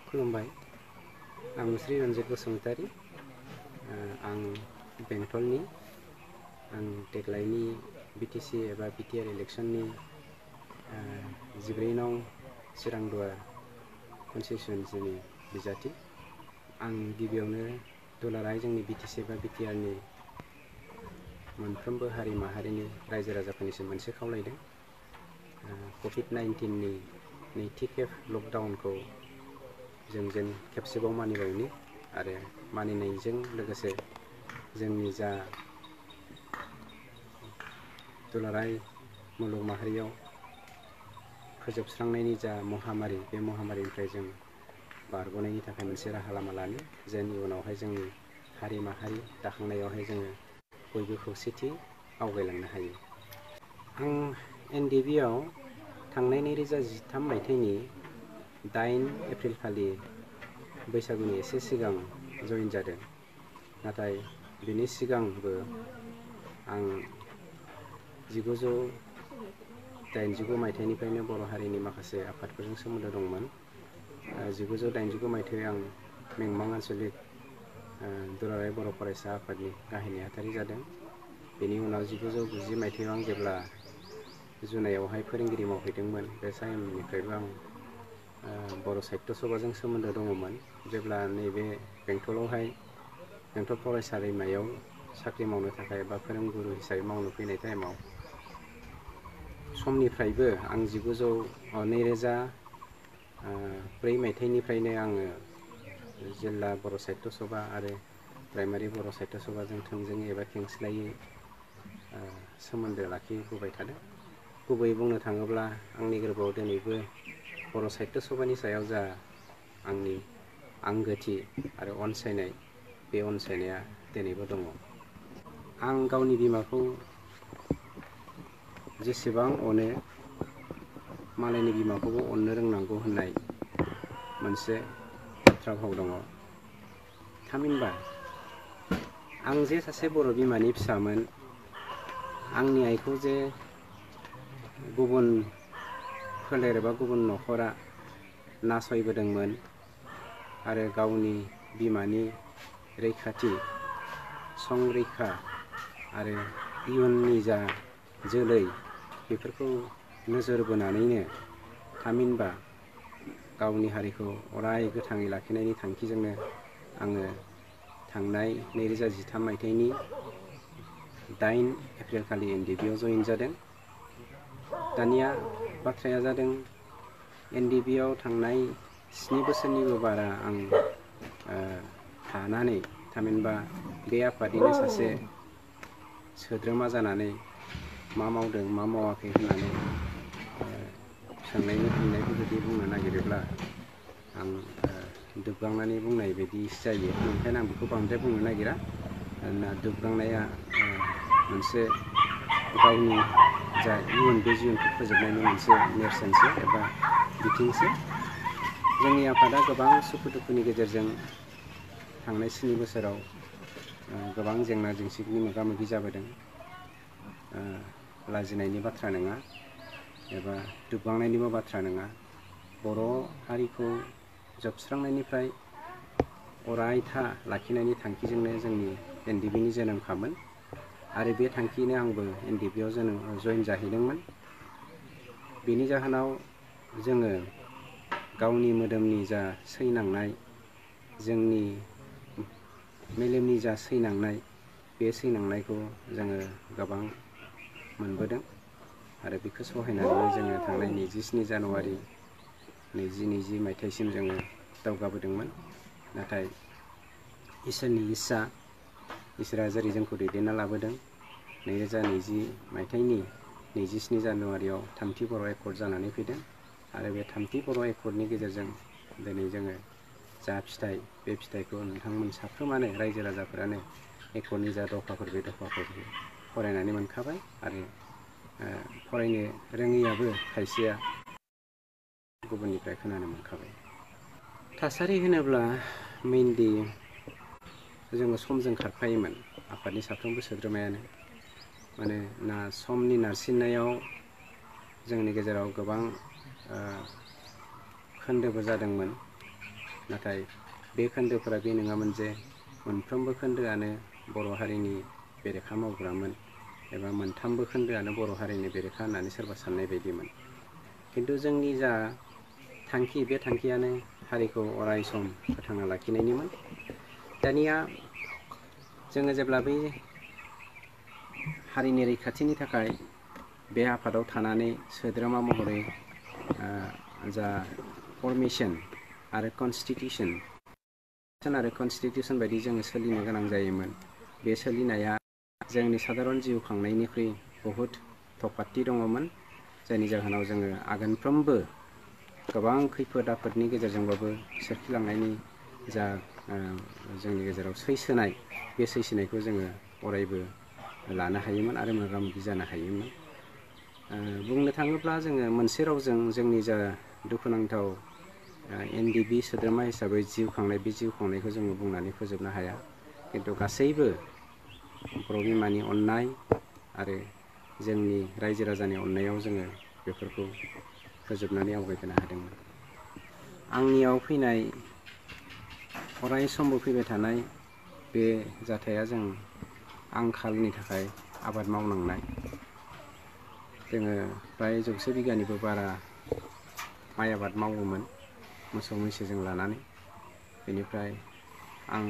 खुलुमबाय आं मुस्रि रन्जित बसुमतारी आं बेंटलनि आं देग्लायनि बिटिसि एबा बिटिआर इलेक्शननि 14 नं चिरांदुवार कनस्टिटुएन्सिनि बिजाथि आं गिबियावनो दुलाराय जोंनि बिटिसि एबा बिटिआरनि मोनफ्रोमबो हारि माहारिनि रायजो राजाफोरनिसिम मोनसे खावलायदों COVID-19नि नैथि खेब लकडाउनखौ जों जेन खेबसेबाव मानिबावनि आरो मानिनायजों लोगोसे जोंनि जा दुलाराय मुलुग माहारियाव फोजोबस्रांनायनि जा महामारी बे महामारीनिफ्राय जों बारग'नायनि थाखाय मोनसे राहा लामा लानो जेन इयुनावहाय जोंनि हारि माहारि दाखांनायावहाय जोङो बयबो खौसेथि आवगायलांनो हायो। आं NDBआव थांनाय 2013 मायथाइनि 8 एप्रिल खालि बैसागुनि एसे सिगां जइन जादों। नाथाय बिनि सिगांबो आं 1989 मायथाइनिफ्रायनो बर' हारिनि माखासे आफादफोरजों सोमोन्दो दंमोन। 1989 मायथाइयाव आं मेंमां आन्चलिक दुलाराय बर' फरायसा आफादनि गाहाय नेहाथारि जादों। बेनि उनाव 1990 मायथाइयाव आं जेब्ला जुनायावहाय फोरोंगिरि मावहैदोंमोन बे टाइमनिफ्रायबो आं बर' साहित्य सभाजों सोमोन्दो दङमोन। जेब्ला नैबे बेंटलावहाय बेंटल फरायसालिमायाव साख्रि मावनो थाखाय बा फोरोंगुरु हिसाबै मावनो फैनाय टाइमाव समनिफ्रायबो आं 2004 मायथाइनिफ्रायनो आङो जिल्ला बर' साहित्य सभा आरो प्राइमारि बर' साहित्य सभाजों थोंजोङै एबा खेंस्लायै सोमोन्दो लाखिबोबाय थादों। गुबैयै बुंनो थाङोब्ला आंनि गोरबोआव दिनैबो बर' साहित्य सभानि सायाव जा आंनि आंगोथि आरो अनसायनाय बे अनसायनाया दिनैबो दङ। आं गावनि बिमाखौ जेसेबां अनो मालायनि बिमाखौबो अननो रोंनांगौ होननाय मोनसे बाथ्रा भाव दङ। थामहिनबा आं जे सासे बर' बिमानि फिसामोन आंनि आइखौ जे गुबुन फोलेर एबा गुबुन न'खरा नासयबोदोंमोन आरो गावनि बिमानि रैखाथि संरैखा आरो इयुननि जा जोलै बेफोरखौ नोजोर बोनानैनो थामहिनबा गावनि हारिखौ अराय गोथाङै लाखिनायनि थांखिजोंनो आङो थांनाय 2013 मायथाइनि 8 एप्रिल खालि NDBआव जइन जादों। दानिया बाथ्राया जादों NDBआव थांनाय 7 बोसोरनिबो बारा आं थानानै थामहिनबा बे आफादनिनो सासे सोद्रोमा जानानै मा मावदों मा मावाखै होननानै सोंनायनि फिननायखौ जुदि बुंनो नागिरोब्ला आं दुबगांनानै बुंनाय बायदि जायो। बेनिखायनो आं बेखौ बांद्राय बुंनो नागिरा। दुबगांनाया मोनसे गावनि जा इयुन बे जिउनखौ फोजोबनायनि मोनसे नेरसोनसो एबा बिथिंसो। जोंनि आफादा गोबां सुखु दुखुनि गेजेरजों थांनाय 7 बोसोराव गोबां जेंना जेंसिनि मोगा मोगि जाबोदों। लाजिनायनि बाथ्रा नङा एबा दुबगांनायनिबो बाथ्रा नङा। बर' हारिखौ जोबस्रांनायनिफ्राय अरायथा लाखिनायनि थांखिजोंनो जोंनि NDBनि जोनोमखामोन आरो बे थांखियैनो आंबो NDBआव जइन जाहैदोंमोन। बेनि जाहोनाव जोङो गावनि मोदोमनि जा सैनांनाय जोंनि मेलेमनि जा सैनांनाय बे सैनांनायखौ जोङो गोबां मोनबोदों आरो बेखौ सहायनानैनो जोङो थांनाय 27 जानुवारि 2020 मायथाइसिम जोङो दावगाबोदोंमोन। नाथाय इसोरनि इस्सा इसोरा जेरै जोंखौ दैदेनना लाबोदों 2020 मायथाइनि 27 जानुवारियाव थामथि बर' एकर्ड जानानै फैदों आरो बे थामथि बर' एकर्डनि गेजेरजों दिनै जोङो जा फिथाइ बे फिथाइखौ नोंथांमोन साफ्रोमानो रायजो राजाफोरानो एकर्डनि जा दफाफोर बे दफाफोरखौ फरायनानै मोनखाबाय आरो फरायनो रोङैयाबो खायसेया गुबुननिफ्राय खोनानो मोनखाबाय। थासारि होनोब्ला मेइनलि जोङो समजों खारफायोमोन आफादनि साफ्रोमबो सोद्रोमायानो माने समनि नारसिननायाव जोंनि गेजेराव गोबां खोन्दोबो जादोंमोन। नाथाय बे खोन्दोफोरा बे नङामोन जे मोनफ्रोमबो खोन्दोआनो बर' हारिनि बेरेखा मावग्रामोन एबा मोनथामबो खोन्दोआनो बर' हारिनि बेरेखा होननानै सोरबा साननाय बायदिमोन। खिन्थु जोंनि जा थांखि, बे थांखियानो हारिखौ अराय सम फोथांना लाखिनायनिमोन। दानिया जोङो जेब्ला बै हारिनि रैखाथिनि थाखाय बे आफादाव थानानै सोद्रोमा महरै जा फर्मेशन आरो कनस्टिटिउसन आरो कनस्टिटिउसन बायदि जोङो सोलिनो गोनां जायोमोन। बे सोलिनाया जोंनि सादारन जिउ खांनायनिख्रुइ बहुद थफाथि दङमोन, जायनि जाहोनाव जोङो आगानफ्रोमबो गोबां खैफोद आफोदनि गेजेरजोंबाबो सोरखिलांनायनि जा जोंनि गेजेराव सैसोनाय, बे सैसोनायखौ जोङो अरायबो लानो हायोमोन आरो मोगा मोगि जानो हायोमोन। बुंनो थाङोब्ला जोङो मोनसे रावजों जोंनि जा दुखुनांथाव NDB सोद्रोमा हिसाबै जिउ खांनाय, बे जिउ खांनायखौ जोङो बुंनानै फोजोबनो हाया। खिन्थु गासैबो बर' बिमानि अननाय आरो जोंनि रायजो राजानि अननायाव जोङो बेफोरखौ फोजोबनानै आवगायबोनो हादोंमोन। आंनियाव फैनाय, अराय समबो फैबाय थानाय बे जाथाया जों आंखालनि थाखाय आबाद मावनांनाय। जोङो फ्राय 100 बिगानिबो बारा माइ आबाद मावोमोन मोसौ मैसोजों लानानै। बेनिफ्राय आं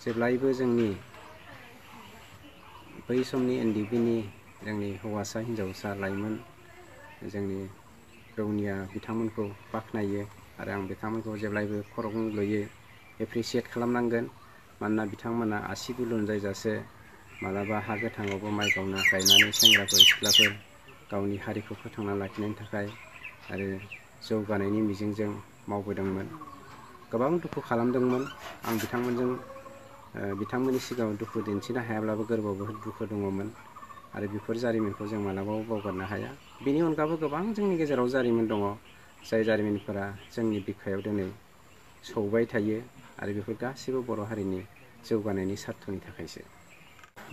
जेब्लायबो जोंनि बै समनि NDBनि जोंनि हौवासा हिन्जावसा लाइमोन जोंनि रौनिया बिथांमोनखौ बाख्नायो आरो आं बिथांमोनखौ जेब्लायबो खर' गंग्ल'यै एप्रिसियेट खालामनांगोन। मानोना बिथांमोना आसि दुलुन जायजासे मालाबा हा गोथाङावबो माइ गायनानै सेंग्राफोर सिख्लाफोर गावनि हारिखौ फोथांना लाखिनायनि थाखाय आरो जौगानायनि मिजिंजों मावबोदोंमोन। गोबां दुखु खालामदोंमोन। आं बिथांमोननि सिगाङाव दुखु दिन्थिनो हायाब्लाबो गोरबोआव बहुद दुखु दङमोन आरो बेफोर जारिमिनखौ जों मालाबाबो बावगारनो हाया। बेनि अनगाबो गोबां जोंनि गेजेराव जारिमिन दङ, जाय जारिमिनफोरा जोंनि बिखायाव दिनै सौबाय थायो आरो बेफोर गासैबो बर' हारिनि जौगानायनि सार्थनि थाखायसो।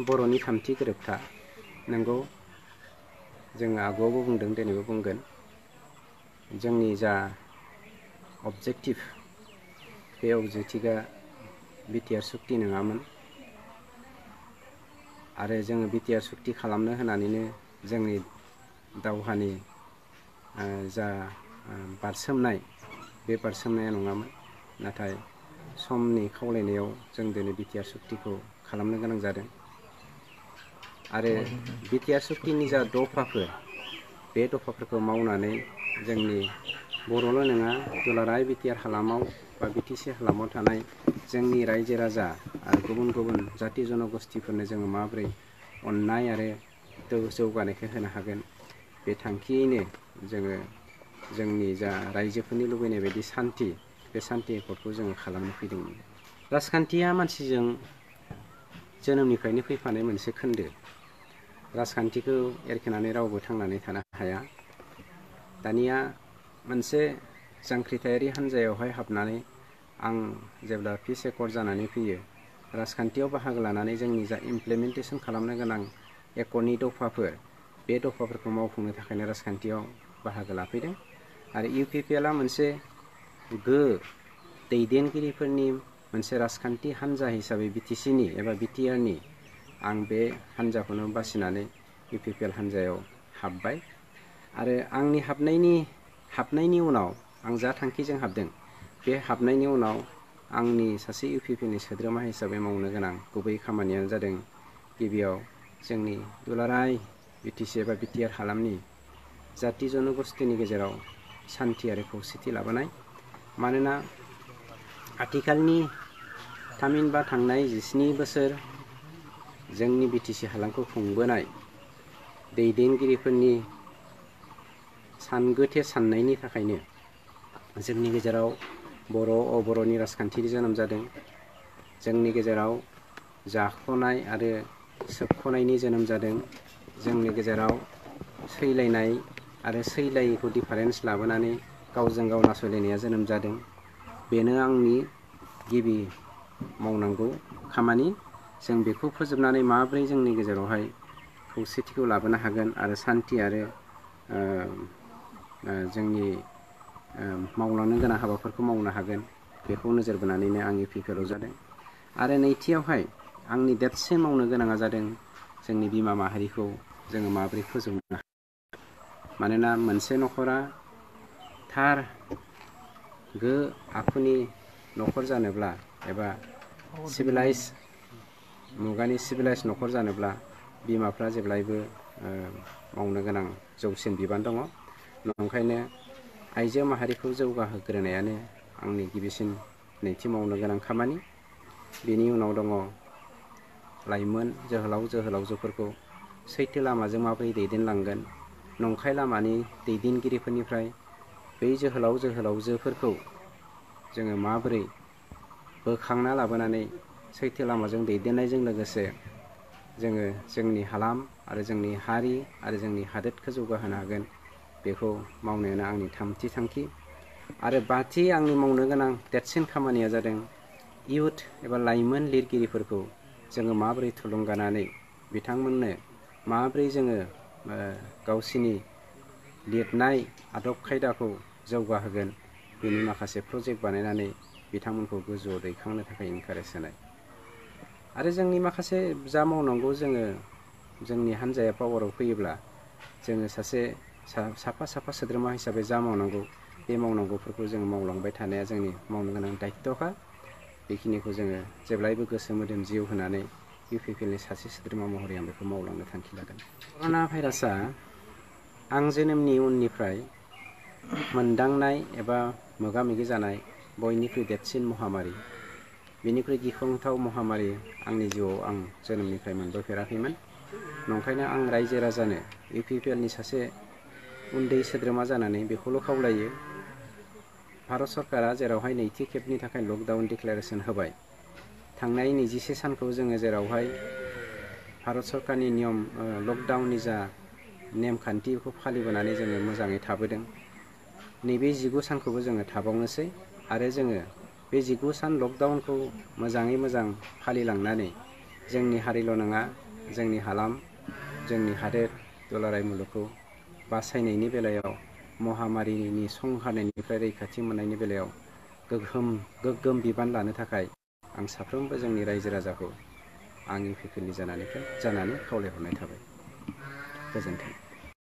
बर'नि थामथि गोरोबथा, नंगौ, जोङो आगुआवबो बुंदों, दिनैबो बुंगोन। जोंनि जा अबजेक्टिभ, बे अबजेक्टिभआ बिटिआर सुक्ति नङामोन आरो जोङो बिटिआर सुक्ति खालामनो होनानैनो जोंनि दावहानि जा बारसोमनाय, बे बारसोमनाया नङामोन। नाथाय समनि खावलायनायाव जों दिनै बिटिआर सुक्तिखौ खालामनो गोनां जादों आरो बिटिआर सुक्तिनि जा दफाफोर, बे दफाफोरखौ मावनानै जोंनि बर'ल' नङा, दुलाराय बिटिआर हालामाव बा BTC हालामाव थानाय जोंनि रायजो राजा आरो गुबुन गुबुन जाति जनगोष्ठीफोरनो जोङो माबोरै अननाय आरो जौगानायखौ होनो हागोन, बे थांखियैनो जोङो जोंनि जा रायजोफोरनि लुबैनाय बायदि सान्थि, बे सान्थि एकर्डखौ जोङो खालामनो फैदोंमोन। राजखान्थिया मानसिजों जोनोमनिफ्रायनो फैफानाय मोनसे खोन्दो। राजखान्थिखौ एरखेनानै रावबो थांनानै थानो हाया। दानिया मोनसे जांख्रिथायारि हान्जायावहाय हाबनानै आं जेब्ला पिस एकर्ड जानानै फैयो, राजखान्थियाव बाहागो लानानै जोंनि जा इमप्लिमेन्टेसन खालामनो गोनां एकर्डनि दफाफोर, बे दफाफोरखौ मावफुंनो थाखायनो राजखान्थियाव बाहागो लाफैदों आरो UPPLआ मोनसे दैदेनगिरिफोरनि मोनसे राजखान्थि हान्जा हिसाबै BTCनि एबा BTRनि आं बे हान्जाखौनो बासिनानै UPPL हान्जायाव हाबबाय आरो आंनि हाबनायनि उनाव आं जा थांखिजों हाबदों, बे हाबनायनि उनाव आंनि सासे UPPLनि सोद्रोमा हिसाबै मावनो गोनां गुबै खामानियानो जादों गिबियाव जोंनि दुलाराय BTC एबा BTR हालामनि जाति जनगोष्ठीनि गेजेराव सान्थि आरो खौसेथि लाबोनाय। मानोना आथिखालनि थामहिनबा थांनाय 17 बोसोर जोंनि BTC हालामखौ खुंबोनाय दैदेनगिरिफोरनि सानगोथे साननायनि थाखायनो जोंनि गेजेराव बर' अबर'नि राजखान्थिनि जोनोम जादों। जोंनि गेजेराव जाख्ल'नाय आरो सोबख'नायनि जोनोम जादों। जोंनि गेजेराव सैलायनाय आरो सैलायैखौ डिफारेन्स लाबोनानै गावजों गाव नासयलायनाया जोनोम जादों। बेनो आंनि गिबि मावनांगौ खामानि। जों बेखौ फोजोबनानै माबोरै जोंनि गेजेरावहाय खौसेथिखौ लाबोनो हागोन आरो सान्थि आरो जोंनि मावलांनो गोनां हाबाफोरखौ मावनो हागोन, बेखौ नोजोर बोनानैनो आं UPPL आव जादों। आरो नैथियावहाय आंनि देरसिन मावनो गोनाङा जादों जोंनि बिमा माहारिखौ जोङो माबोरै फोजौनो। मानोना मोनसे न'खरा थार आखुनि न'खर जानोब्ला एबा मुगानि सिभिलाइज न'खर जानोब्ला बिमाफ्रा जेब्लायबो मावनो गोनां जौसिन बिबान दङ। ओंखायनो आइजो माहारिखौ जौगाहोग्रोनायानो आंनि गिबिसिन नैथि मावनो गोनां खामानि। बेनि उनाव दङ लाइमोन जोहोलावजोफोरखौ सैथो लामाजों माबोरै दैदेनलांगोन, नंखाय लामानि दैदेनगिरिफोरनिफ्राय बै जोहोलावजोफोरखौ जोङो माबोरै बोखांना लाबोनानै सैथो लामाजों दैदेननायजों लोगोसे जोङो जोंनि हालाम आरो जोंनि हारि आरो जोंनि हादोरखौ जौगाहोनो हागोन, बेखौ मावनायानो आंनि थामथि थांखि। आरो बाथि आंनि मावनो गोनां देरसिन खामानिया जादों इयुथ एबा लाइमोन लिरगिरिफोरखौ जोङो माबोरै थुलुंगानानै बिथांमोननो माबोरै जोङो गावसिनि लिरनाय आदब खायदाखौ जौगाहोगोन, बेनि माखासे प्रजेक्ट बानायनानै बिथांमोनखौ गोजौआव दैखांनो थाखाय इनकारेज होनाय। आरो जोंनि माखासे जा मावनांगौ, जोंनि हान्जाया पावाराव फैयोब्ला जोङो साफा सोद्रोमा हिसाबै जा मावनांगौ बे मावनांगौफोरखौ जोङो मावलांबाय थानाया जोंनि मावनो गोनां दायित्वखा। बेखिनिखौ जोङो जेब्लायबो गोसो मोदोम जिउ होनानै UPPLनि सासे सोद्रोमा महरै आं बेखौ मावलांनो थांखि लादों। कर'ना भाइरासआ आं जोनोमनि उननिफ्राय मोनदांनाय एबा मोगा मोगि जानाय बयनिख्रुइ देरसिन महामारि, बेनिख्रुइ गिख्रंथाव महामारि आंनि जिउआव आं जोनोमनिफ्राय मोनबोफेराखैमोन। नंखायनो आं रायजो राजानो UPPLनि सासे उन्दै सोद्रोमा जानानै बेखौल' खावलायो, भारत सरकारा जेरावहाय नैथि खेबनि थाखाय लकडाउन डिक्लेरेसन होबाय, थांनाय 21 सानखौ जोङो जेरावहाय भारत सरकारनि लकडाउननि जा नेमखान्थि बेखौ फालिबोनानै जोङो मोजाङै थाबोदों। नैबे 19 सानखौबो जोङो थाबावनोसै आरो जोङो बे 19 सान लकडाउनखौ मोजाङै मोजां फालिलांनानै जोंनि हारिल' नङा, जोंनि हालाम, जोंनि हादोर दुलाराय मुलुगखौ बासायनायनि बेलायाव, महामारिनि संहारनायनिफ्राय रैखाथि मोननायनि बेलायाव गोग्गोम बिबान लानो थाखाय आं साफ्रोमबो जोंनि रायजो राजाखौ आं UPPLनि जानानै खावलायहरनाय थाबाय। गोजोन्थों।